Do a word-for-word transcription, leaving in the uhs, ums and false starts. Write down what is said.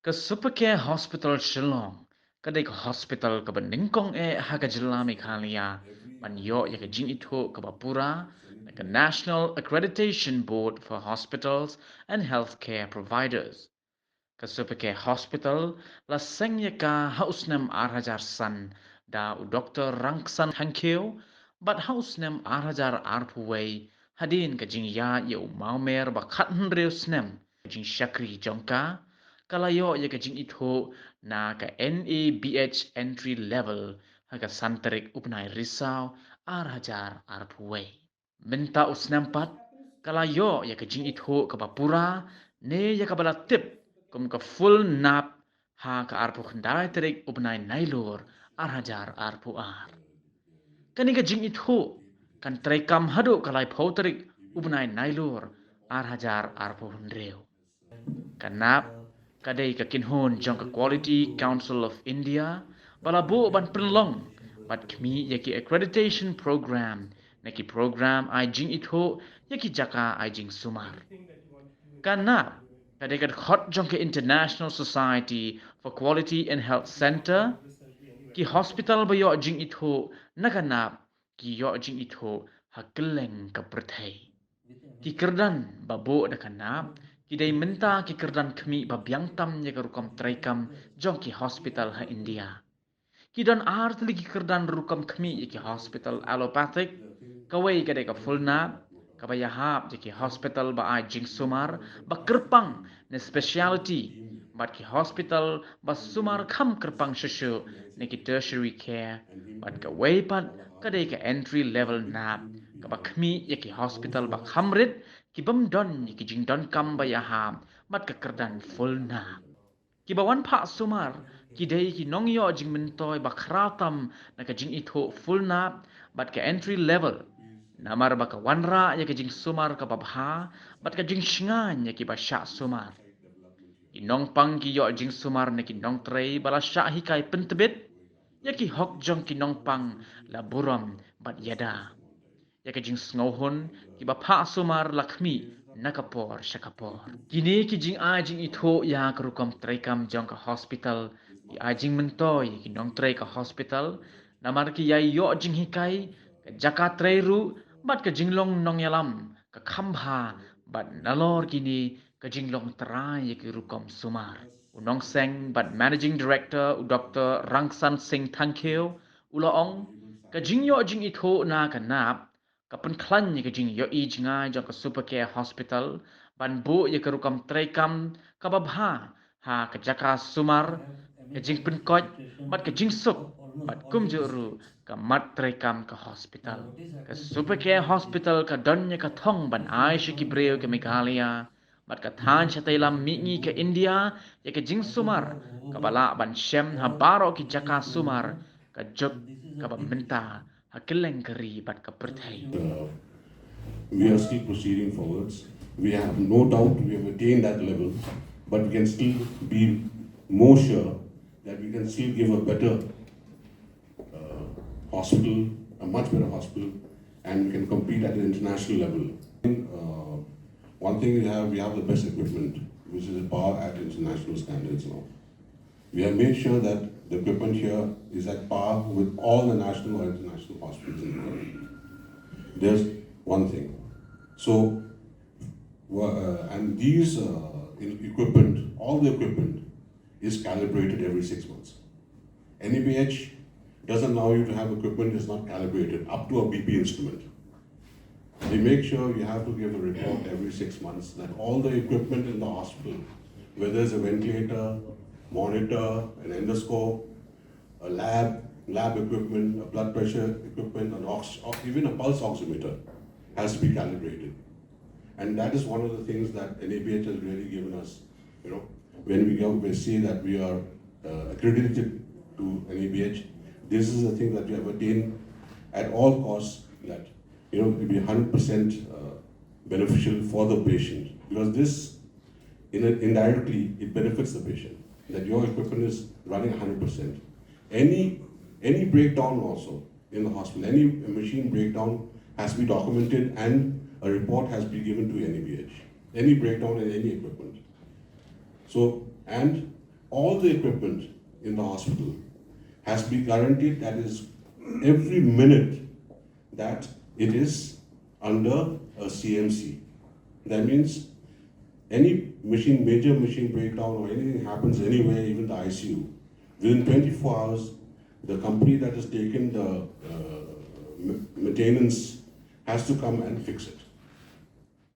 Ka Supercare Hospital Shillong ka dei ka hospital kaba nyngkong eh ha ka jylla Meghalaya ban ïoh ïa ka jingithuh kaba pura na ka National Accreditation Board for Hospitals and Healthcare Providers. Ka Supercare Hospital la seng ïa ka ha u snem ar hajar san da u Doktor Rangsan Thangkhiew, bad ha u snem ar hajar arphew wei, hadien ka jingïaid ïa u mawmer ba khathynriew snem jingshakri jong ka, ka la ïoh ïa ka jingithuh na ka N A B H entry level ha ka san tarik u bnai Risaw ar hajar arphew wei. Mynta u snem pat ka la ïoh ïa ka jingithuh kaba pura ne ïa kaba la tip kum ka full nap ha ka arphew khyndai tarik u bnai Nailur ar hajar arphew ar. Kane ka jingithuh kan treikam haduh ka laiphew tarik u bnai Nailur ar hajar arphew hynriew. Ka nap ka dei ka kynhun jong ka Quality Council of India ba la buh ban pynlong bad khmih ïa ki accreditation program na ki program ai jingithuh ïa ki jaka ai jingsumar. Ka nap ka dei ka dkhot jong ka International Society for Quality and Health Centre. Ki hospital ba ïoh jingithuh na ka nap ki ïoh jingithuh ha kylleng ka pyrthei. Ki kyrdan ba buh da ka nap ki dei mynta ki kyrdan khmih ba biang tam ïa ka rukom treikam jong ki hospital ha India. Ki don ar tylli ki kyrdan rukom khmih ïa ki hospital allopathic. Kawei ka dei ka full nap kaba ïahap ïa ki hospital ba ai jingsumar ba kyrpang ne speciality, bad ki hospital ba sumar kham kyrpang shuh shuh ne ki tertiary care, bad kawei pat ka dei ka entry level nap kaba khmih ïa ki hospital ba kham rit, ki bym don ïa ki jingdonkam ba ïahap bad ka kyrdan full nap. Kiba wan phah sumar ki dei ki nongïoh jingmyntoi ba khraw tam na ka jingithuh full nap bad ka entry level, namar ba ka wanrah ïa ka jingsumar kaba bha bad ka jingshngaiñ ïa kiba shah sumar. Ki nongpang ki ïoh jingsumar na ki nongtrei ba la shah hikai pyntbit ïa ki hok jong ki nongpang la burom bad ïada. Ïa ka jingsngewhun kiba phah sumar la khmih na ka por sha ka por. Kine ki jingai jingithuh ïa ka rukom treikam jong ka hospital ki ai jingmyntoi ïa ki nongtrei ka hospital, namar ki ïai ïoh jinghikai, ka jaka trei ruh bad ka jinglong nongïalam ka kham bha, bad nalor kine ka jinglong trai ïa ki rukom sumar. U nongseng bad Managing Director u Doktor Rangsan Singh Thangkhiew u la ong, ka jingïoh jingithuh na ka nap ka pynkhlaiñ ïa ka jingïohi jngai jong ka Supercare Hospital ban buh ïa ka rukom treikam kaba bha ha ka jaka sumar, ka jingpynkoit bad ka jingsuk, bad kumjuh ruh ka mat treikam ka hospital. Ka Supercare Hospital ka don ïa ka thong ban ai sha ki briew ka Meghalaya bad ka thaiñ shatei lam mihngi ka India ïa ka jingsumar kaba lah ban shem ha baroh ki jaka sumar, ka juk kaba mynta ha kylleng ka ri bad ka pyrthei. Uh, we are still proceeding forwards. We have no doubt we have attained that level, but we can still be more sure that we can still give a better uh, hospital, a much better hospital, and we can compete at an international level. Uh, one thing we have, we have the best equipment, which is a par at international standards now. We have made sure that the equipment here is at par with all the national or international hospitals in the world. There's one thing. So, uh, and these uh, equipment, all the equipment is calibrated every six months. N A B H doesn't allow you to have equipment that's not calibrated up to a B P instrument. They make sure you have to give a report every six months that all the equipment in the hospital, whether it's a ventilator, monitor, an endoscope, a lab, lab equipment, a blood pressure equipment, an ox, even a pulse oximeter has to be calibrated. And that is one of the things that N A B H has really given us. You know, when we go, we see that we are uh, accredited to N A B H, this is the thing that we have attained at all costs, that you know, to be one hundred percent uh, beneficial for the patient, because this, in a, indirectly, it benefits the patient, that your equipment is running one hundred percent. Any, any breakdown also in the hospital, any machine breakdown has to be documented and a report has to be given to N A B H. Any breakdown in any equipment. So, and all the equipment in the hospital has been guaranteed, that is, every minute that it is under a C M C. That means any machine, major machine breakdown or anything happens anywhere, even the I C U, within twenty-four hours, the company that has taken the uh, maintenance has to come and fix it.